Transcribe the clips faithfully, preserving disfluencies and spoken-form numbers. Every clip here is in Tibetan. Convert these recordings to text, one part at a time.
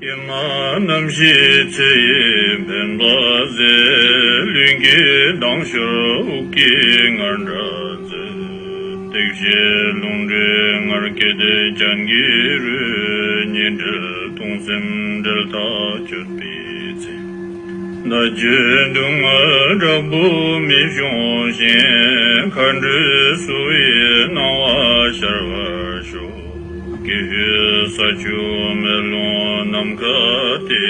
ཀྱེ་མ་རྣམ་ཤེས་ཚེ་ཡི་འཕེན་པ་ཟད། ལུས་ཀྱི་མདངས་ཤར་དབུགས་ཀྱི་ངར་འདྲ་མཛད། ཏིག་བྱེད་རླུང་འདྲེས་ངར་སྐད་ཅན་གྱི་རོལ། ཉི་སྦྲེལ་གདུང་སེམས་སྦྲེལ་ཐག་གཅོད་པའི་ཚེ། མདའ་གཅོད་དུག་ལྔ་དྲག་པོ་མི་ཤོང་ཞིང་། མཁའ་འགྲོས་བསུ་བའི་སྣང་བ་ཤར་བར་ཤོག། ཀྱེ་ཧུད་ས་ཆུ་མེ་རླུང་ནམ་མཁའ་སྟེ།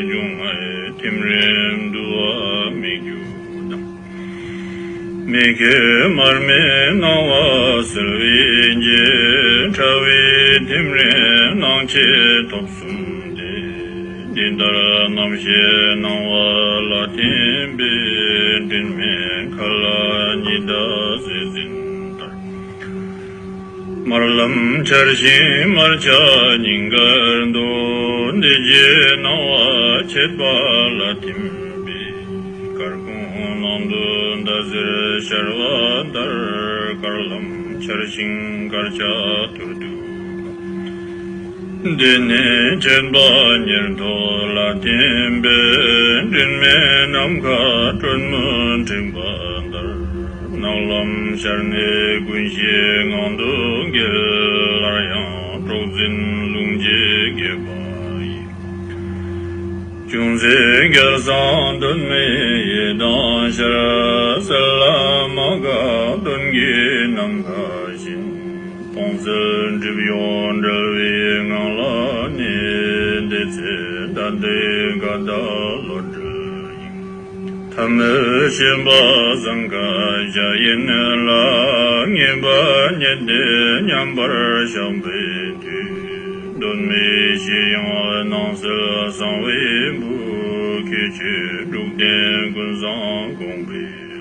འབྱུང་ལྔའི་ཐིམ་རིམ་འདུ་བ་སྨིག་རྒྱུ་དང་། མི་མཁས་མར་མེའི་སྣང་བ་སེལ་བའི་རྗེས། ཕྲ་བའི་ཐིམ་རིམ་སྣང་མཆེད་ཐོབ་གསུམ་སྟེ། འདི་ལྟར་རྣམ་ཤེས་སྣང་བ་ལ་ཐིམ་པས། སྤྲིན་མེད་མཁའ་ལ་ཉི་ཟླ་གཟི་བརྗིད་ལྟར། དམར་ལམ་འཆར་ཞིང་དམར་ཆ་སྙིང་གར་འདུ། འདི་རྗེས་སྣང་བ་མཆེད་པ་ལ་ཐིམ་པས། སྐར་ཁུང་ནང་དུ་ཟླ་ཟེར་ཤར་བ་ལྟར། དཀར་ལམ་འཆར་ཞིང་དཀར་ཆ་ཐུར་དུ། འདི་ནི་མཆེད་པ་ཉེར་ཐོབ་ལ་ཐིམ་པས། སྤྲིན་མེད་ནམ་མཁའ་སྲོད་མུན་འཁྲིགས་པ་ལྟར། ནག་ལམ་ཤར་ནས་ཀུན་གཞིའི་ངང་དུ་འགྱེལ། སླར་ཡང་སྲོག་འཛིན་རླུང་རྗེས་འགེབས་པ་ཡི། ཅུང་ཟད་རྒྱལ་བཟང་གདོད་མའི་ཡི་དྭགས་ཤར། གསལ་ལ་མ་འགགས་གདོན་གྱི་ནམ་མཁའ་བཞིན། སྟོང་གསལ་སྒྲིབ་གཡོགས་བྲལ་བའི་ངང་ལ་གནས། དེ་ཚེ་ད་ལྟའི་དགའ་ཟླ་བློ་གྲོས་ཡིན། ཐ་མལ་ཤེས་པ་ཟང་ཁ་བྱ་ཡིན་ལ། ངེས་པ་རྙེད་དེ་མཉམ་པར་བཞག་པའི་དུས། གདོད་མའི་གཞི་ཡང་སྣང་གསལ་གསང་བའི་སྦུག་ཁྱད་ཆོས་དྲུག་ལྡན་ཀུན་བཟང་དགོངས་པའི་